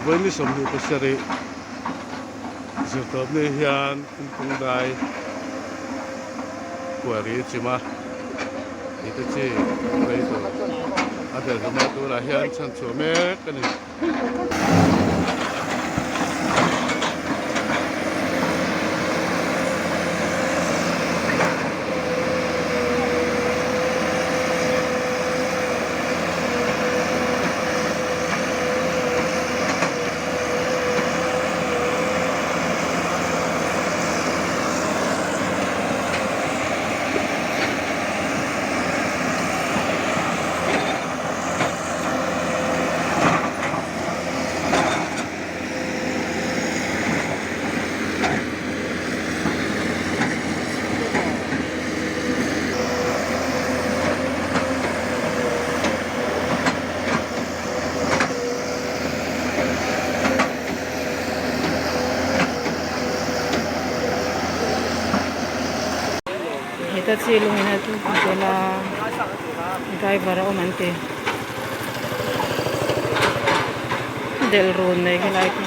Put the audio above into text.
Vawi ni 27 zirtawp ni hian Kungpung dai quarry a chim a, tih te chi rei tur a del hlawm a, tunah hian chhanchhuah mek a ni. Heta chi lungin a tel a driver a awm an ti delh run mai khilai khi.